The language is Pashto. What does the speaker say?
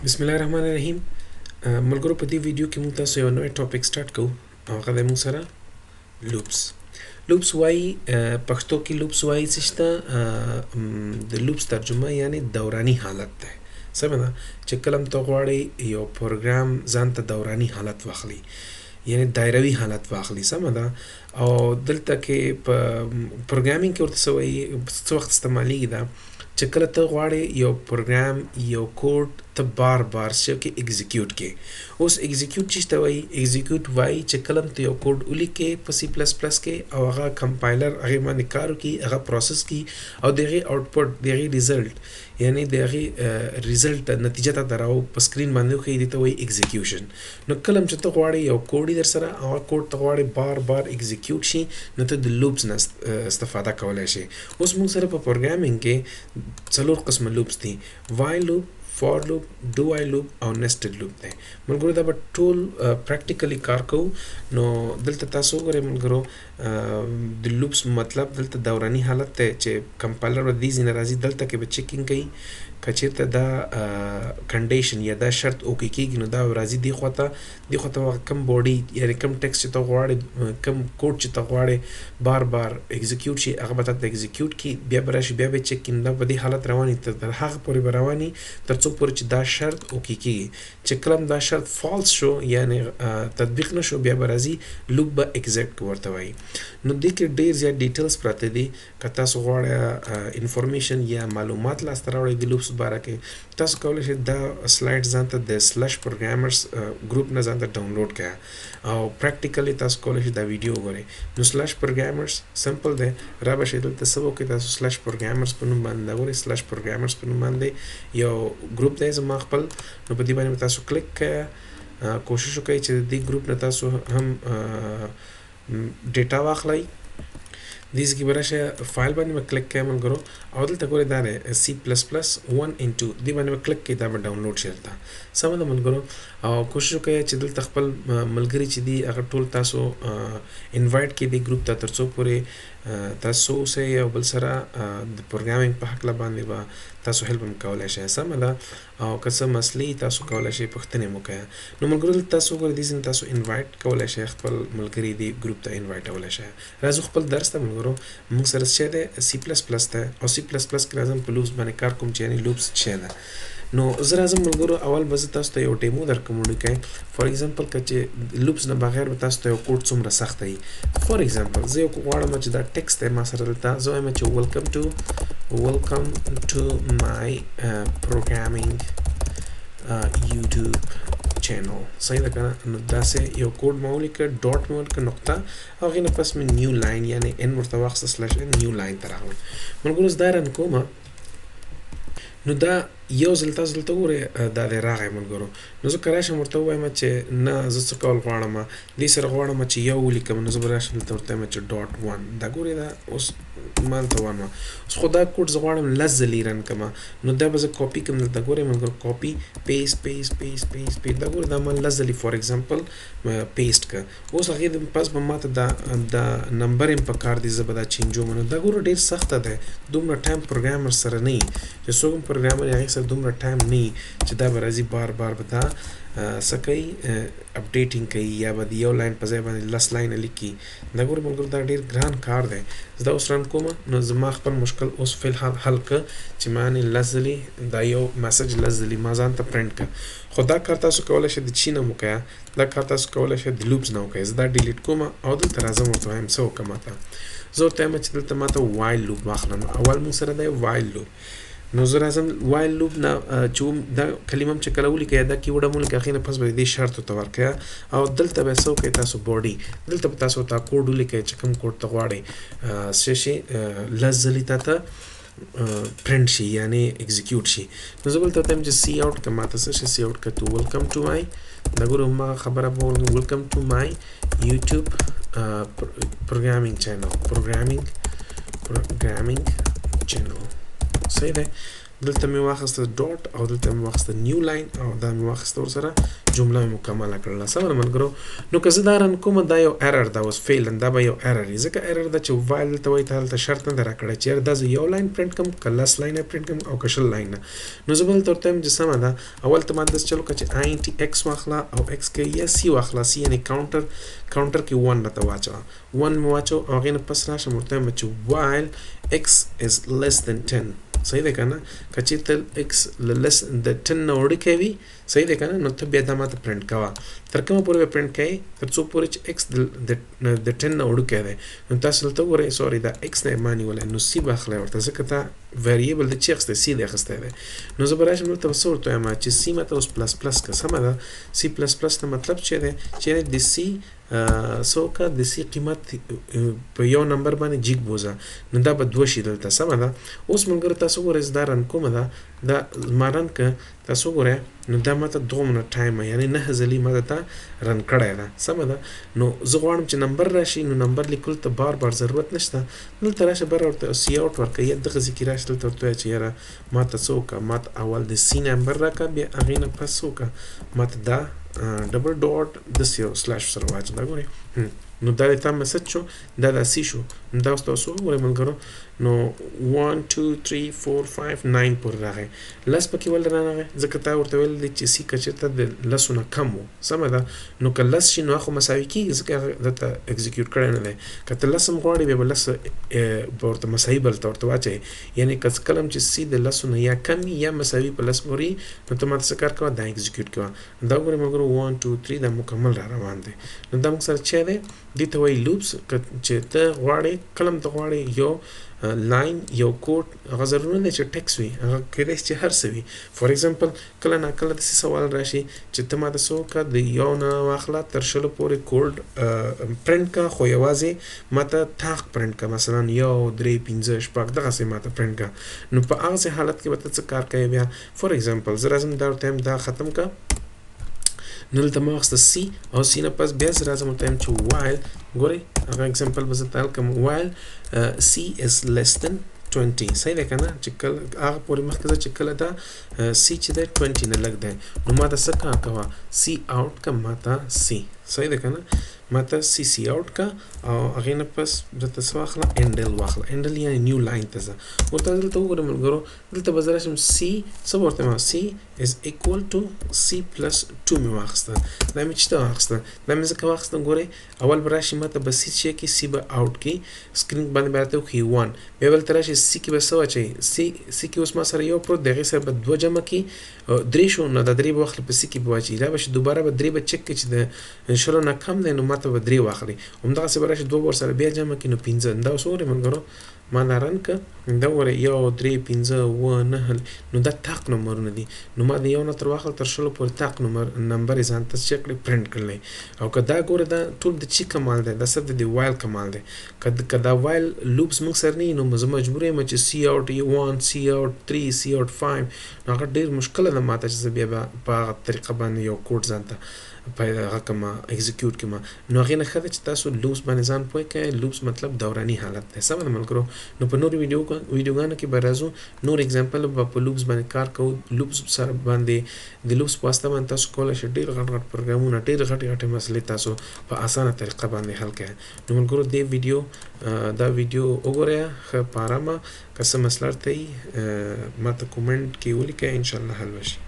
بسم الله الرحمن الرحیم. ملګرو، په دې ویډیو کې موږ تاسو یو نوی topic start کوو او هغه دی موږ سره loops. Loops وایي، پښتو کې loops وایي څه شته؟ د loops ترجمه یعنی دوراني حالت دی. سمه ده چې کله هم ته غواړې یو پروګرام ځان ته دوراني حالت واخلي، یعنی دایروي حالت واخلي، سمه ده. او دلته کې په programming کې ورته څه وایي، څه وخت استعمالیږي دا؟ چې کله ته غواړې یو پروګرام، یو کوډ ته بار بار څه کې execute کې. اوس execute چې ته وایي، execute وایي چې کله ته یو کوډ ولیکې په سی پلس پلس کې او هغه compiler هغې باندې کار وکړي، هغه process کړي او د هغې output، د هغې result، یعنی د هغې result نتیجه ته راو په screen باندې وښیي، دې ته وایي execution. نو کله چې ته غواړې یو کوډ در سره هغه کوډ ته غواړې بار بار execute شي، نو ته د loops نه استفاده کولی شې. اوس موږ سره په programming کې څلور قسمه loops دي: while loop، for loop، do while loop او nested loop دی. ملګرو، دا به ټول practically کار کوو. نو دلته تاسو وګورئ ملګرو، د loops مطلب دلته دوراني حالت دی چې compiler به دې ځای نه راځي، دلته کې به checking کوي. که چېرته دا condition یا دا شرط okay کېږي، نو دا راځي دې خواته. دې خواته هغه کوم body، یعنی کوم text چې ته غواړې، کوم کوډ چې ته غواړې بار بار execute شي، هغه به تاته execute کړي. بیا به راشي، بیا به چک کړي. نو دا په دې حالت روان وي، تر هغه پورې به روان وي تر څو پورې چې دا شرط okay کېږي. چې کله هم دا شرط false شو، یعنی تطبیق نه شو، بیا به راځي loop به exit ورته وایي. نو دې کې ډېر زیات details پراته دي. که تاسو غواړئ information یا معلومات لاسته راوړئ د loops باره کې، تاسو کولی شئ دا slide ځان ته د /programmers group نه ځان ته ډاونلوډ کړئ او practically تاسو کولی شئ دا ویډیو وګورئ. نو /programmers simple دی، را به شئ دلته. څه وکړئ تاسو؟ /programmers په نوم باندې دا ګورئ، /programmers په نوم باندې یو ګروپ دی زما خپل. نو په دې باندې به تاسو کلیک کړئ. کوشش وکړئ چې د دې ګروپ نه تاسو هم data واخلئ. دې ځای کې به راشئ، فایل باندې به کلیک کړئ ملګرو، او دلته ګورئ دا دی C++ 1 and 2، دې باندې به کلیک کړئ، دا به ډاونلوډ شي دلته. سمه ده ملګرو. او کوشش وکړئ چې دلته خپل ملګري چې دي هغه ټول تاسو invite کړئ دې ګروپ ته، تر څو پورې تاسو اوسئ او بل سره د programming په هکله باندې به تاسو help هم کولی شئ. سمه ده. او که څه مسلې تاسو کولی شئ پوښتنې مو کوئ. نو ملګرو، دلته تاسو وګورئ، دې ځای تاسو invite کولی شئ، خپل ملګري دې ګروپ ته invite کولی شئ. راځو خپل درس ته ملګرو. موږ سره څه دی؟ سی پلس پلس دی، او سی پلس پلس کې راځم په loops باندې کار کوم، چې یعنی loops څه ده. نو زه راځم ملګرو، اول به زه تاسو ته یو demo درکوم وړوکی. For example، که چې loops نه بغیر به تاسو ته یو کوډ څومره سخته وي. For example، زه یو غواړم چې دا text دی ما سره دلته، زه وایم چې welcome to my programming YouTube channel. صحیح ده که نه؟ نو داسې یو کوډ ما ولیکه، dot مې ولیکه، نقطه، او هغې نه پس مې new line، یعنی n ورته واخیسته، /n، new line ته راغلم. ملګرو، اوس دا run کوم. نو دا یو ځل تاسو دلته وګورئ، دا دی راغی ملګرو. نو زه که راشم ورته ووایم چې نه، زه څه کول غواړم، دې سره غواړم چې یو ولیکم، نو زه به راشم دلته ورته وایم چې dot one. دا ګورئ، دا اوس ما دلته one وه. اوس خو دا کوډ زه غواړم لس ځلې run کړم، نو دا به زه کاپي کړم. دلته ګورئ ملګرو، copy، paste، paste، paste، paste، paste. دا ګورئ، دا ما لس ځلې for example paste کړ. اوس هغې پس به ما ته دا number هم په کار دی، زه به دا change وم. نو دا ګورو ډېر سخته دی، دومره time programmer سره نه وي، چې څوک هم programmer هغې سره دومره time نه وي چې دا به راځي بار بار به دا څه کوي، updating کوي، یا به د یو line په ځای باندې لس line لیکي. دا ګورو ملګرو، دا ډېر ګران کار دی. زه دا اوس run کوم. نو زما خپل مشکل اوس فی الحال حل که چې ما نه لس ځلې دا یو message لس ځلې ما ځان ته پرنټ که. خو دا کار تاسو کولی شئ د چی نه وکړئ، دا کار تاسو کولی شئ د loops نه وکړئ. زه دا delete کوم او دلته راځم، ورته وایم څه وکړه ماته. زه ورته وایم چې دلته ماته while loop واخله. نو اول موږ سره دی while loop. نو زه راځم while loop نه، چې دا کلمه هم چې کله ولیکئ، دا keyword هم ولیکئ، هغې نه پس به دې شرط ورته ورکړئ او دلته به څه وکړئ تاسو؟ body، دلته به تاسو ورته کوډ ولیکئ چې کوم کوډ ته غواړئ څه شي لس ځلې تا ته پرنټ شي، یعنی execute شي. نو زه بل ته وایم چې cout که ماته څه شي، cout که to welcome to my، دا ګورو هماغه خبره به welcome to my YouTube programming channel، programming channel. صحیح دی. دلته مې واخیسته dot او دلته مې واخیسته new line او دا مې واخیسته ورسره جمله مې مکمله کړله. سمه ده ملګرو؟ نو که زه دا run کوم دا یو error ده، اوس فعلا دا به یو error وي، ځکه error ده چې while دلته وایي ته هلته شرط نه ده راکړی چې یاره دا زه یو line print کوم که لس line print کوم او که 20 line نه. نو زه به دلته ورته وایم چې سمه ده، اول ته ما داسې چل وکړه چې int x واخله او x کې یا c واخله، c یعنې counter، counter کې 1 راته واچوه، 1 مې واچو او هغې نه پس راشم ورته وایم چې while x is less than 10. صحیح ده که نه؟ که چېرته x له less د 10 نه وړوکی وي، صحیح ده که نه، نو ته بیا دا ماته پرنټ کوه. تر کومه پورې به پرنټ کوې؟ تر څو پورې چې x د 10 نه وړوکی دی. نو تاسو دلته وګورئ، sorry دا x نه ما نیولی، نو c به اخلی ورته، ځکه تا variable د چی اخیستی، c دی اخیستی دی. نو زه به راشم دلته به څه ورته وایم چې c ماته اوس plus plus که. سمه ده، c plus plus نه مطلب چې دی چې یعنې د c څه وکړه، د c قیمت په یو نمبر باندې جیګ بوځه، نو دا به 2 شي دلته. سمه ده، اوس ملګرو تاسو وګورئ زه دا run کوم، ده دا ما run که تاسو وګورئ، نو دا ماته دومره time یعنې 9 ځلې ماته دا run کړی ده. سمه ده، نو زه غواړم چې نمبر راشي، نو نمبر لیکلو ته بار بار ضرورت نشته. دلته راشه بره ورته cout ورکړه، یا دغه ځای کې راشه دلته ورته ووایه چې یاره ماته څه وکړه، ماته اول د c نمبر راکړه، بیا هغې نه پس څه وکړه، ماته دا double dot داسې یو slash سره واچوه. دا ګورئ، نو دا د تا message شو، دا د c شو. نو دا اوس تاسو وګورئ ملګرو، نو 1 2 3 4 5 9 پورې راغی، لس پکې ولې رانغی؟ ځکه تا ورته ویل دي چې c که چېرته د لسو نه کم و. سمه ده، نو که لس شي نو هغه خو مساوي کېږي، ځکه هغه درته execute کړی نه دی. که ته لس هم غواړې بیا به لس به ورته مساوي بل ته ورته واچوې، یعنې که کله هم چې c د لسو نه یا کم وي یا مساوي په لس پورې، نو ته ماته څه کار کوه، دا execute کوه. دا وګورئ ملګرو 1 2 3 دا مکمل را روان دی. نو دا موږ سره چی دی، دې ته وایي loops. که چې ته غواړې کله هم ته غواړې یو line یو کوډ، هغه ضرور نه دی چې ټیکس وي، هغه کېدای شي چې هر څه وي. for example کله ناکله داسې سوال راشي چې ته ماته څه وکړه، د یو نه واخله تر 20 پورې کوډ پرنټ که، خو یوازې ماته طاق پرنټ که، مثلا 1 3 5 6 دغسې ماته پرنټ که. نو په هغسې حالت کې به ته څه کار کوې بیا؟ for example زه راځم دا ورته وایم دا ختم که، نو دلته ما واخیسته c او c نه پس بیا زه راځم ورته وایم چې while، ګورئ هغه example به زه ته حل کړم، while c is less than 20. صحیح ده که نه؟ چې کله هغه پورې مخکې ځه چې کله دا c چې دی 20 نه لږ دی، نو ما ته څه کار کوه، cout که ما ته c. صحیح ده که نه؟ ما ته c cout که او هغې نه پس درته څه واخله، endl واخله، endl یعنې new line ته ځه. ورته دلته وګوره ملګرو، دلته به زه راشم c څه به ورته وایم، c is equal to c plus 2 مې واخیسته. دا مې چې ته واخیسته، دا مې ځکه واخیسته، ګورئ اول به راشي ما ته به c چې کړي، c به out کړي، screen باندې به راته وښیي 1، بیا بل ته راشي c کې به څه واچوي، c کې اوس ما سره یو پروت دی، هغې سره به 2 جمع کړي 3 شو، نو دا 3 به واخلي په c کې به واچوي، را به شي دوباره به 3 به چک کړي چې د 20 نه کم دی، نو ما ته به 3 واخلي، همدغسې به راشي 2 به ورسره بیا جمع کړي، نو 5. دا اوس وګورئ ملګرو، ما دا run که، دا وګورئ 1 3 5 7 9، نو دا طاق نمبرونه دي. نو ما د یو نه تر واخله تر 20 پورې طاق نمبر یې ځان ته چک کړی، پرنټ کړلی. او که دا ګوره دا ټول د چی کمال دی، دا صرف د دې while کمال دی. که دا while loops موږ سره نه وي، نو زه مجبور یم چې cout 1 cout 3 cout 5، نو هغه ډېر مشکله ده ماته چې زه بیا به په هغه طریقه باندې یو کوډ ځان ته پیدا هغه کړم، execute کړم. نو هغې نه ښه ده چې تاسو loops باندې ځان پوه کړئ. loops مطلب دوراني حالت دی. سمه ده ملګرو؟ نو په نورو ویډیوګانو کې به راځو، نور example به په loops باندې کار کوو. loops سره باندې د loops په واسطه باندې تاسو کولی شئ ډېر غټ غټ پروګرامونه، ډېر غټې غټې مسلې تاسو په اسانه طریقه باندې حل کړئ. نو ملګرو دې ویډیو، دا ویډیو وګورئ ښه په ارامه، که څه مسله درته وي ماته comment کې ولیکئ، انشاءالله حل به شي.